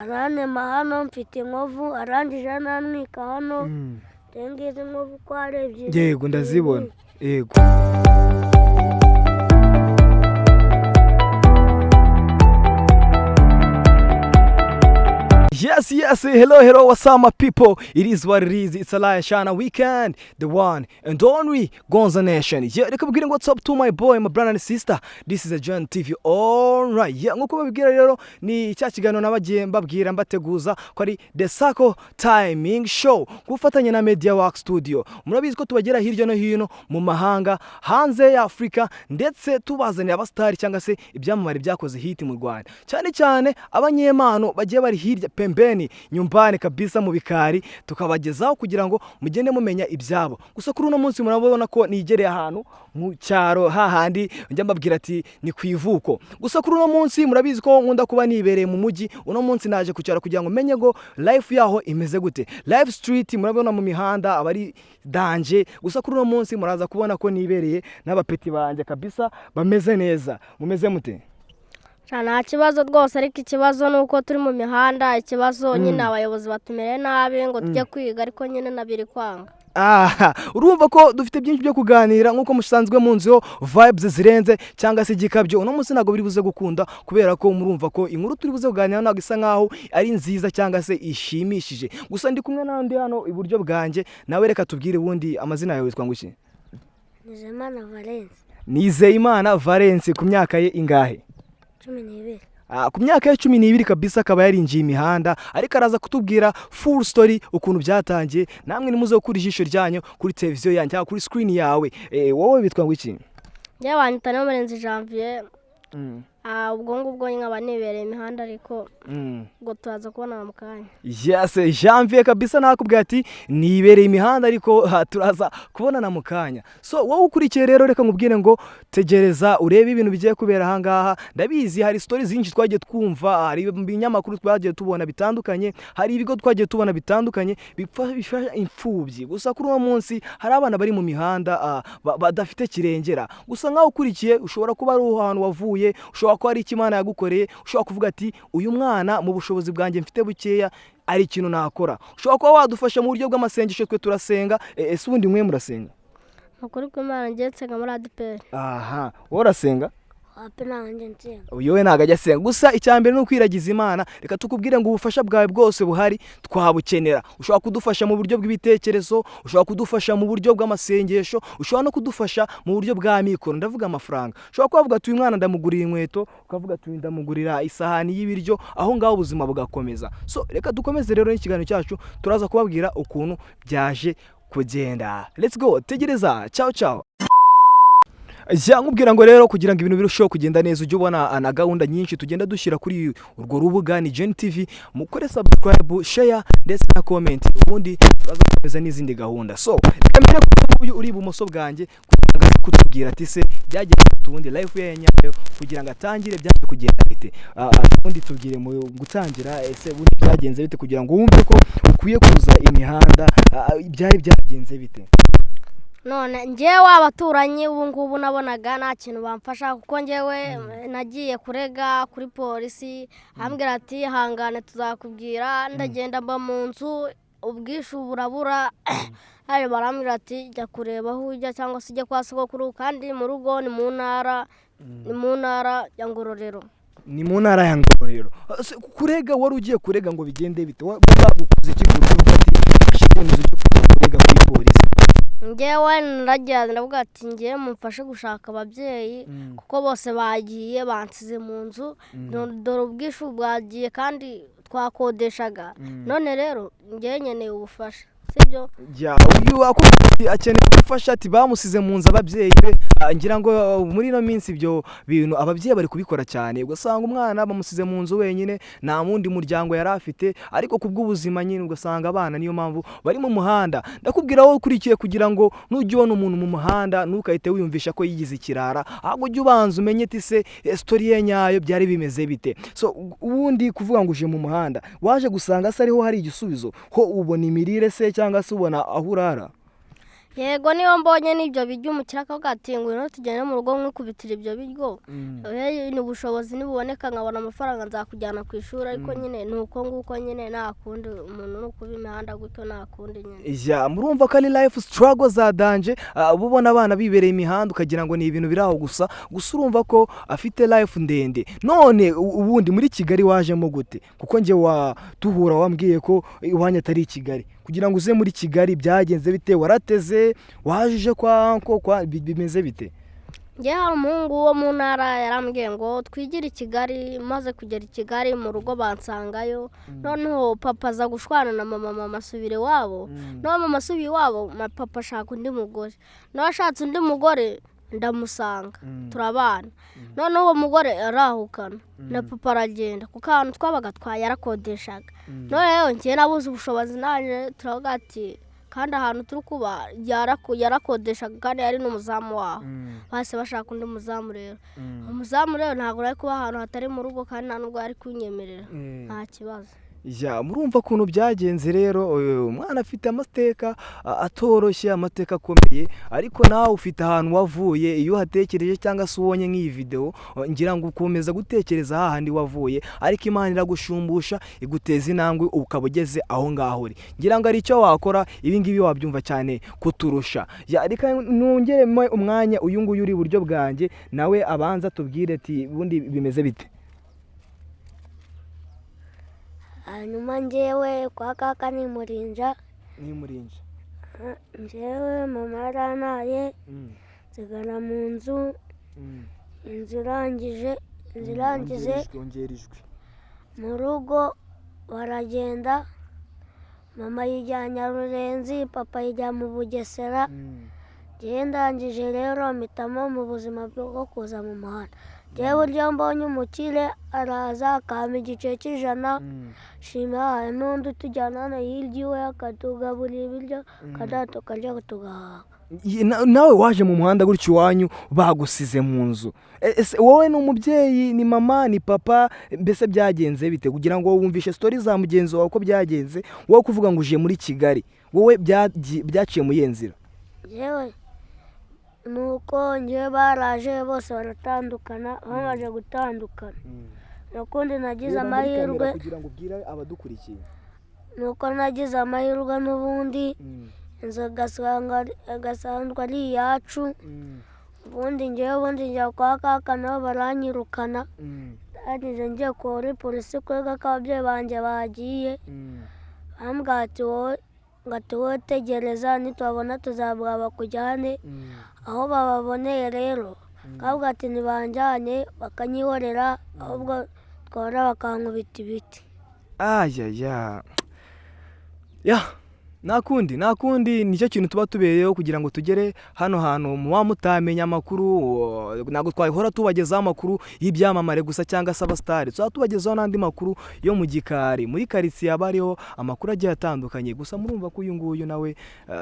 Arantema hano mfite inkovu, arangije arantwika hano. Dore ngizi inkovu uko ari ebyiri. Yego, ndazibona, yego. Yes, hello, hello, what's up, my people? It is what it is. It's Alaya Shana Weekend, the one and only Gonza Nation. Yeah, reka mbwire ngo what's up to my boy, my brother and sister. This is a John TV. All right. Yeah, nkuko babibwira rero ni cya kiganiro nabagiye mbabwira mbateguza ko ari The Sako Timing Show ku bufatanye na Media Work Studio. Murabizi ko tubagera hirya no hino mu mahanga, hanze ya Afurika, ndetse tubazanira abasitari cyangwa se ibyamamare byakoze hit mu Rwanda. Cyane cyane abanyempano bagiye bari hirya pembeni nyumbani kabisa mu bikari, tukabagezaho kugira ngo mugende mumenya ibyabo. Gusa kuri uno munsi murabona ko nigereye ahantu mu cyaro, hahandi njya mbabwira ati ni ku ivuko. Gusa kuri uno munsi murabizi ko nkunda kuba nibereye mu mujyi. Uno munsi naje ku cyaro kugira ngo menye ngo life yaho imeze gute, life street murabona mu mihanda aba ari danger. Gusa kuri uno munsi muraza kubona ko nibereye n'abapeti banjye kabisa bameze neza. Mumeze mute? Sha, nta kibazo rwose, ariko ikibazo ni uko turi mu mihanda. Ikibazo nyine abayobozi batumereye nabi ngo tujye kwiga, ariko nyine nabiri kwanga. Aha urumva ko dufite byinshi byo kuganira nk'uko musanzwe munziho vibes zirenze cyangwa se igikabyo. Uno munsi ntabwo biri buze gukunda kubera ko murumva ko inkuru turi buze kuganira ntabwo isa nkaho ari nziza cyangwa se ishimishije. Gusa ndi kumwe n'andi hano iburyo bwanjye, nawe reka tubwire ubundi amazina yawe witwa ngo iki? Nizeyimana Valence. Nizeyimana Valence, ku myaka ye ingahe? 12. Ah, ku myaka ye 12 kabisa akaba yarinjiye imihanda, ariko araza kutubwira full story ukuntu byatangiye. Namwe nimuze gukura ijisho ryanyu kuri televiziyo yanyu cyangwa kuri screen yawe. Wowe bitwa ngo iki? Njyewe banyita Niyomurenzi Janvier. Ah, ubwo ngubwo nkaba nibereye imihanda, ariko ubwo turaza kubonana mu kanya. Yes, Janvier kabisa nakubwiye ati nibereye imihanda, ariko ha, turaza kubonana mu kanya. So wowe ukurikiye rero, reka nkubwire ngo tegereza urebe ibintu bigiye kubera ahangaha. Ndabizi hari stories zinshi twagiye twumva, hari ibinyamakuru twagiye tubona bitandukanye, hari ibigo twagiye tubona bitandukanye bifasha imfubyi. Gusa kuri uno munsi hari abana bari mu mihanda, badafite kirengera. Gusa nkaho ukurikiye ushobora kuba ari ahantu wavuye, ushobora kuba ari icyo Imana yagukoreye, ushobora kuvuga ati uyu mwana mu bushobozi bwanjye mfite bukeya ari ikintu nakora. Ushobora kuba wadufasha mu buryo bw'amasengesho, twe turasenga. Ese ubundi mwe murasenga? Ni ukuri kw'Imana, ngiye nsenga muri ADEPR. Aha, wowe urasenga? Wapi, ntabwo nsenga. Uyu we ntabwo ajya asenga. Gusa icya mbere ni ukwiragiza Imana. Reka tukubwire ngo ubufasha bwawe bwose buhari twabukenera. Ushobora kudufasha mu buryo bw'ibitekerezo, ushobora kudufasha mu buryo bw'amasengesho, ushobora no kudufasha mu buryo bwa mikoro, ndavuga amafaranga. Ushobora kubavuga ati uyu mwana ndamugurira inkweto, ukavuga ati uyu ndamugurira isahani y'ibiryo, aho ngaho ubuzima bugakomeza. So reka dukomeze rero n'ikiganiro cyacu, turaza kubabwira ukuntu byaje kugenda. Let's go, tegereza, ciao ciao. Ya, nkubwira ngo rero kugira ngo ibintu birusheho kugenda neza, ujye ubona na gahunda nyinshi tugenda dushyira kuri urwo rubuga ni Gen TV. Mukore subscribe, share ndetse na comment, ubundi turaza gukomeza n'izindi gahunda. So reka mbere kuri uyu uri ibumoso bwanjye kugira ngo aze kutubwira ati se byagenze bite, ubundi life ye ya nyayo kugira ngo atangire byaje kugenda bite. Ubundi tubwire mu gutangira, ese ubundi byagenze bite kugira ngo wumve ko ukwiye kuza imihanda? Byari byagenze bite? None njyewe abaturanyi ubu ngubu nabonaga nta kintu bamfasha, kuko njyewe nagiye kurega kuri polisi, ambwira ati hangane tuzakubwira. Ndagenda mba mu nzu, ubwishu burabura, hari barambwira ati jya kureba aho ujya cyangwa se ujye kwa sogokuru, kandi mu rugo ni mu ntara, ni mu ntara ya Ngororero. Ni mu ntara ya Ngororero. Kurega wari ugiye kurega ngo bigende bite? Bagukoze iki ku buryo uvuga ati fashe icyemezo cyo kujya kurega kuri polisi? Njyewe naragiye ndavuga ati ngewe mumfashe gushaka ababyeyi, kuko bose bagiye bansize mu nzu, dore ubwishu bwagiye kandi twakodeshaga. None rero ngewe nkeneye ubufasha, sibyo? Ya, uyu akubwira ati akeneye ubufasha, ati bamusize mu nzu ababyeyi be. Ngira ngo muri ino minsi ibyo bintu ababyeyi bari kubikora cyane, ugasanga umwana bamusize mu nzu wenyine, nta wundi muryango yari afite, ariko kubw'ubuzima nyine ugasanga abana niyo mpamvu bari mu muhanda. Ndakubwira wowe ukurikiye kugira ngo nujya ubona umuntu mu muhanda ntukahite wiyumvisha ko yigize ikirara, ahubwo ujye ubanza umenye ati se story ye nyayo byari bimeze bite. So ubundi kuvuga ngo uje mu muhanda, waje gusanga se ariho hari igisubizo? Ho ubona imirire se cyangwa se ubona aho urara? Yego, niyo mbonye n'ibyo biryo, umukire akavuga ati: "Ngwino tugende mu rugo nkikubitira ibyo biryo." Ni ubushobozi, nibuboneka nkabona amafaranga nzakujyana ku ishuri, ariko nyine ni uko nguko nyine, nta kundi, umuntu ni ukuba imihanda gutyo, nta kundi nyine. Ya, murumva ko ari life struggle za danger. Uba ubona abana bibereye imihanda ukagira ngo ni ibintu biri aho gusa. Gusa urumva ko afite life ndende. None ubundi muri Kigali wajemo gute? Kuko njye wa tuhura wambwiye ko iwanyu atari i Kigali. Kugira ngo uze muri Kigali byagenze bite? Warateze, waje uje kwa uncle, kwa bimeze bite? Njye hari umuhungu wo mu ntara yarambwiye ngo twigire i Kigali. Maze kugera i Kigali mu rugo bansangayo, noneho papa aza gushwana na mama, mama asubira iwabo. Noneho mama asubiye iwabo, papa ashaka undi mugore. Nawe ashatse undi mugore, ndamusanga turabana. Noneho uwo mugore arahukana na papa, aragenda, kuko ahantu twabaga twayarakodeshaga. Noneho njye nabuze ubushobozi, naje turavuga ati kandi ahantu turi kuba yarakodeshaga, kandi yari n'umuzamu waho. Bahise bashaka undi muzamu. Rero umuzamu rero ntabwo ari kuba ahantu hatari mu rugo, kandi nta nubwo yari kunyemerera, nta kibazo. Ya, murumva ukuntu byagenze rero. Umwana afite amateka atoroshye, amateka akomeye, ariko nawe ufite ahantu wavuye. Iyo uhatekereje cyangwa se ubonye nk'iyi videwo, ngira ngo ukomeza gutekereza hahandi wavuye, ariko Imana iragushumbusha, iguteza intambwe, ukaba ugeze aho ngaho uri. Ngira ngo ari icyo wakora, ibi ngibi wabyumva cyane kuturusha. Ya, reka nongeremo umwanya uyu nguyu uri iburyo bwanjye, nawe abanza tubwire ati ubundi bimeze bite? Hanyuma njyewe kwa kaka ni Murinja. Ni Murinja. Njyewe mama yarantaye, nsigara mu nzu. Inzu irangije Ongera ijwi. Mu rugo baragenda, mama yijyana Nyarurenzi, papa yijya mu Bugesera. Njyewe ndangije rero mpitamo mu buzima bwo kuza mu muhanda. Njyewe buryo mbonye umukire araza akampa igice cy'ijana, shima, hari n'undi utujyana hano hirya iwe akatugaburira ibiryo, akaduha tukarya tugahaga. Nawe waje mu muhanda gutyo iwanyu bagusize mu nzu. Ese wowe ni umubyeyi, ni mama, ni papa, mbese byagenze bite kugira ngo wumvishe story za mugenzi wawe uko byagenze, wowe kuvuga ngo uje muri Kigali, wowe byaciye mu iyihe nzira? Njyewe ni uko njyewe baraje bose baratandukana, bamaze gutandukana nukundi nagize amahirwe kugira ngo ubwire abadukurikiye. Nuko nagize amahirwe n'ubundi inzu igasanzwe ari iyacu. Ubundi njyewe ubundi njya kwa kaka, nabo baranyirukana. Ndangije ngiye kuri polisi kurega ko ababyeyi banjye bagiye, bambwira ati wowe, ngo ati wowe tegereza, nitubabona tuzabwira bakujyane. Aho bababoneye rero bakavuga ati ntibanjyane, bakanyihorera, ahubwo twahora bakankubita ibiti. Ayaya, ya, nta kundi, nta kundi, nicyo kintu tuba tubereyeho kugira ngo tugere hano hantu muba mutamenya amakuru. Ntabwo twahora tubagezaho amakuru y'ibyamamare gusa cyangwa se abasitari, tuzaba tubagezaho n'andi makuru yo mu gikari, muri karitsiye haba hariho amakuru agiye atandukanye. Gusa murumva ko uyu nguyu nawe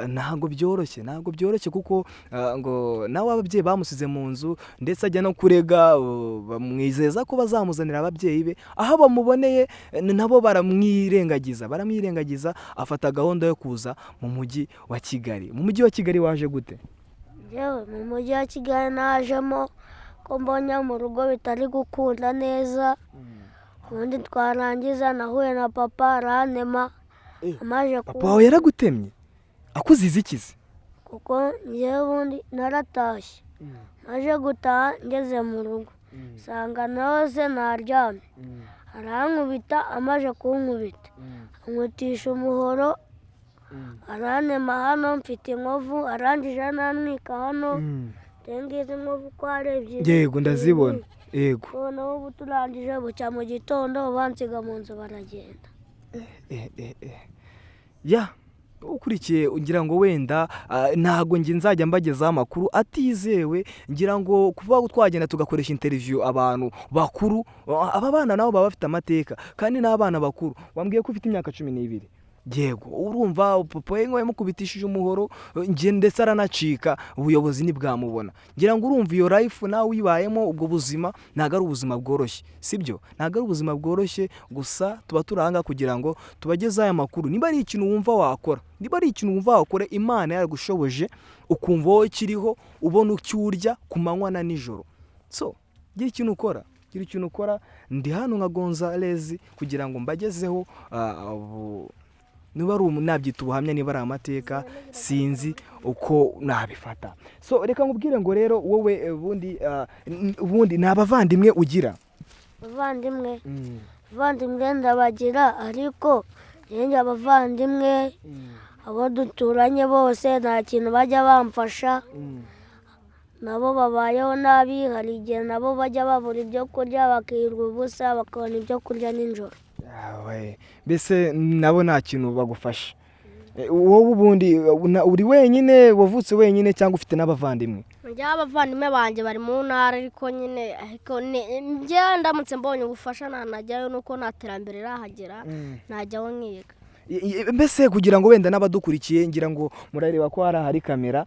ntabwo byoroshye, ntabwo byoroshye, kuko ngo nawe ababyeyi bamusize mu nzu, ndetse ajya no kurega, bamwizeza ko bazamuzanira ababyeyi be. Aho bamuboneye nabo baramwirengagiza, baramwirengagiza. Afata gahunda yo kuza mu mujyi wa Kigali. Mu mujyi wa Kigali waje gute? Njyewe mu mujyi wa Kigali najemo ko mbonye mu rugo bitari gukunda neza. Ubundi twarangiza nahuye na papa arantema amaze. Papa wawe yaragutemye akuziza ikizi? Kuko njyewe ubundi naratashye, maje gutaha ngeze mu rugo nsanga nawe se ntaryamye, arankubita. Amaze kunkubita ankutisha umuhoro, arantema hano, mfite inkovu. Arangije anantwika hano. Dore ngizi inkovu uko ari ebyiri. Yego, ndazibona, yego. Noneho ubu turangije bucya mu gitondo bansiga mu nzu baragenda. Ya, ukurikiye ngira ngo wenda ntabwo njye nzajya mbagezaho amakuru atizewe. Ngira ngo kuba twagenda tugakoresha interview abantu bakuru, aba bana nabo baba bafite amateka kandi n'abana bakuru. Wambwiye ko ufite imyaka 12. Yego, urumva papa we ngo yamukubitishije umuhoro njye, ndetse aranacika, ubuyobozi ntibwamubona. Ngira ngo urumva iyo life nawe uyibayemo, ubwo buzima ntabwo ari ubuzima bworoshye, sibyo? Ntabwo ari ubuzima bworoshye. Gusa tuba turi aha ngaha kugira ngo tubagezeho aya makuru. Niba ari ikintu wumva wakora, niba ari ikintu wumva wakora, Imana yaragushoboje, ukumva wowe kiriho, ubona icyo urya ku manywa na nijoro, so gira ikintu ukora, gira ikintu ukora. Ndi hano nka Gonzalez kugira ngo mbagezeho niba ari nabyita ubuhamya, niba ari amateka, sinzi uko nabifata. So reka nkubwire ngo rero wowe ubundi ubundi ni abavandimwe ugira? Abavandimwe, abavandimwe ndabagira, ariko njye abavandimwe abo duturanye bose nta kintu bajya bamfasha. Nabo babayeho nabi. Hari igihe nabo bajya babura ibyo kurya, bakirirwa ubusa, bakabona ibyo kurya nijoro. Yawe, mbese nabo nta kintu bagufasha. Wowe ubundi uri wenyine, wavutse wenyine, cyangwa ufite n'abavandimwe? Njyewe abavandimwe banjye bari mu ntara, ariko nyine ariko njyewe ndamutse mbonye ubufasha nanajyayo, nuko nta terambere rirahagera, najyaho nkiga. Mbese kugira ngo wenda n'abadukurikiye, ngira ngo murareba ko hari ahari kamera,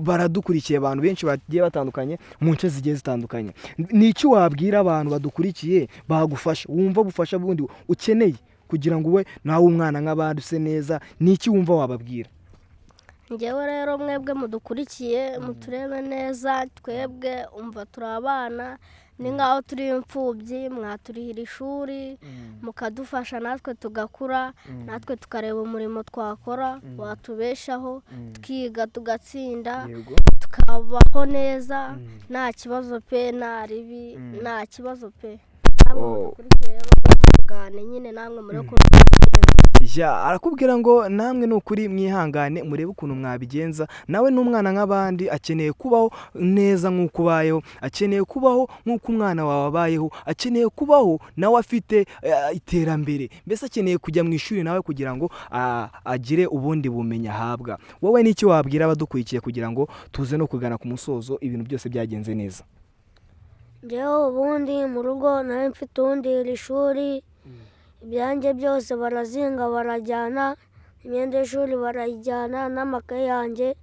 baradukurikiye abantu benshi bagiye batandukanye mu nce zigiye zitandukanye. Ni iki wabwira abantu badukurikiye bagufasha, wumva ubufasha bundi ukeneye kugira ngo ube nawe umwana nk'abandi, use neza? Ni iki wumva wababwira? Njyewe rero, mwebwe mudukurikiye, muturebe neza. Twebwe umva turi abana, ni nk'aho turi imfubyi. Mwaturihira ishuri, mukadufasha natwe tugakura, natwe tukareba umurimo twakora watubeshaho, twiga tugatsinda, tukabaho neza, nta kibazo pe, nta ribi, nta kibazo pe. Namwe mudukurikiye rero, mwihangane nyine, namwe muri ukuntu. Ya, arakubwira ngo namwe ni ukuri mwihangane, murebe ukuntu mwabigenza. Nawe ni umwana nk'abandi, akeneye kubaho neza nk'uko ubayeho, akeneye kubaho nk'uko umwana wawe abayeho, akeneye kubaho nawe afite iterambere. Mbese akeneye kujya mu ishuri nawe kugira ngo agire ubundi bumenyi ahabwa. Wowe n'icyo wabwira abadukurikiye kugira ngo tuze no kugana ku musozo, ibintu byose byagenze neza? Njyewe ubundi mu rugo nari mfite ubundi iri shuri, ibyanjye byose barazinga barajyana, imyenda y'ishuri barayijyana n'amakaye yanjye.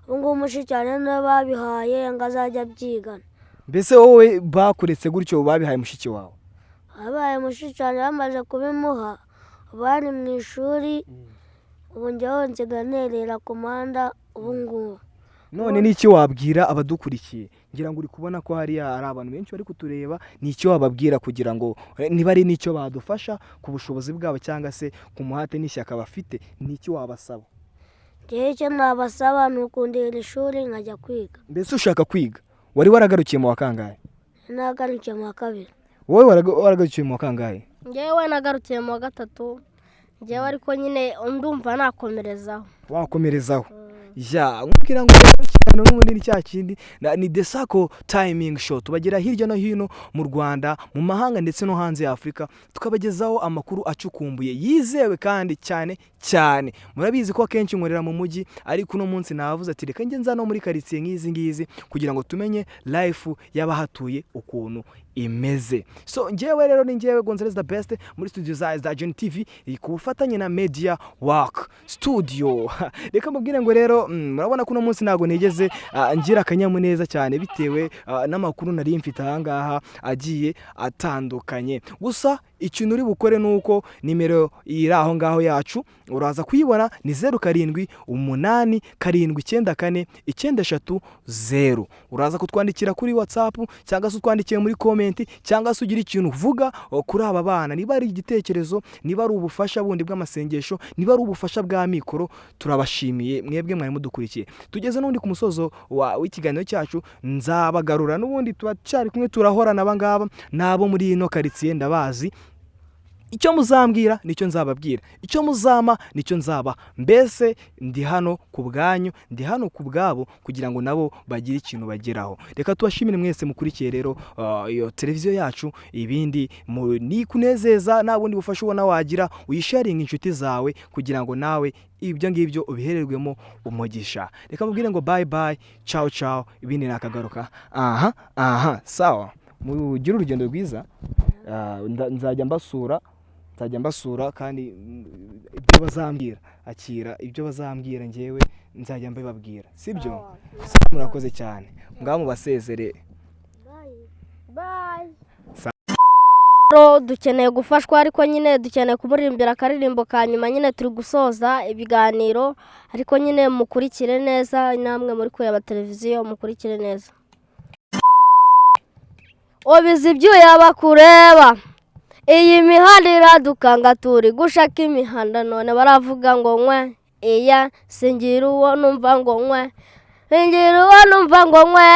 Ubu ngubu mushiki wanjye niwe babihaye ngo azajye abyigana. Mbese wowe bakuretse gutyo, babihaye mushiki wawe? Abaye mushiki wanjye, bamaze kubimuha bari mu ishuri. Ubu njyewe nsigaye nerera ku muhanda ubu ngubu. None n'icyo wabwira abadukurikiye? Ngira ngo uri kubona ko hariya hari abantu benshi bari kutureba. Ni icyo wababwira kugira ngo niba ari n'icyo badufasha ku bushobozi bwabo cyangwa se ku muhate n'ishyaka bafite, ni icyo wabasaba? Njyewe icyo nabasaba ni ukundihira ishuri nkajya kwiga. Mbese ushaka kwiga? Wari waragarukiye mu wa kangahe? Nagarukiye mu wa kabiri. Wowe waragarukiye mu wa kangahe? Njyewe nagarukiye mu wa gatatu njyewe, ariko nyine ndumva nakomerezaho. Wakomerezaho. Ya, nkubwira ngo ikiganiro n'ubundi ni cya kindi, ni The Sako Timing Show. Tubagera hirya no hino mu Rwanda, mu mahanga ndetse no hanze ya Afurika, tukabagezaho amakuru acukumbuye, yizewe kandi cyane cyane. Murabizi ko akenshi nkorera mu mujyi, ariko uno munsi navuze ati reka njye nza no muri karitsiye nk'izi ngizi kugira ngo tumenye life y'abahatuye ukuntu imeze. So njyewe rero ni njyewe Gonzalez the best muri studio za John TV ku bufatanye na Media Work Studio. Reka mbabwire ngo rero murabona ko uno munsi ntabwo nigeze ngira akanyamuneza cyane bitewe n'amakuru nari mfite aha ngaha agiye atandukanye. Gusa ikintu uri bukore ni uko nimero iri aho ngaho yacu uraza kuyibona, ni 0787949330. Uraza kutwandikira kuri WhatsApp cyangwa se utwandikiye muri comment, cyangwa se ugira ikintu uvuga kuri aba bana, niba ari igitekerezo, niba ari ubufasha bundi bw'amasengesho, niba ari ubufasha bwa mikoro. Turabashimiye mwebwe mwari mudukurikiye. Tugeze n'ubundi ku musozo w'ikiganiro cyacu. Nzabagarura n'ubundi, turacyari kumwe, turahorana. Aba ngaba n'abo muri ino karitsiye ndabazi. Icyo muzambwira nicyo nzababwira, icyo muzama nicyo nzaba. Mbese ndi hano ku bwanyu, ndi hano ku bwabo kugira ngo nabo bagire ikintu bageraho. Reka tubashimire mwese mukurikiye rero iyo televiziyo yacu. Ibindi ni kunezeza, nta bundi bufasha ubona wagira, uyisharinga inshuti zawe kugira ngo nawe ibyo ngibyo ubihererwemo umugisha. Reka mubwire ngo bye bye, ciao ciao, ibindi nakagaruka. Aha aha, sawa, mugire urugendo rwiza. Nzajya mbasura. Nzajya mbasura kandi ibyo bazambwira, akira, ibyo bazambwira ngewe nzajya mbibabwira, sibyo? Murakoze cyane, ngaho mubasezere. Bye. Rero dukeneye gufashwa, ariko nyine dukeneye kumuririmbira akaririmbo ka nyuma. Nyine turi gusoza ibiganiro, ariko nyine mukurikire neza, namwe muri kureba televiziyo mukurikire neza. Ubizi ibyuya bakureba, iyi mihanda iradukanga, turi gushaka imihanda none baravuga ngo nkwe iya, singira uwo numva ngo nkwe, singira uwo numva ngo nkwe.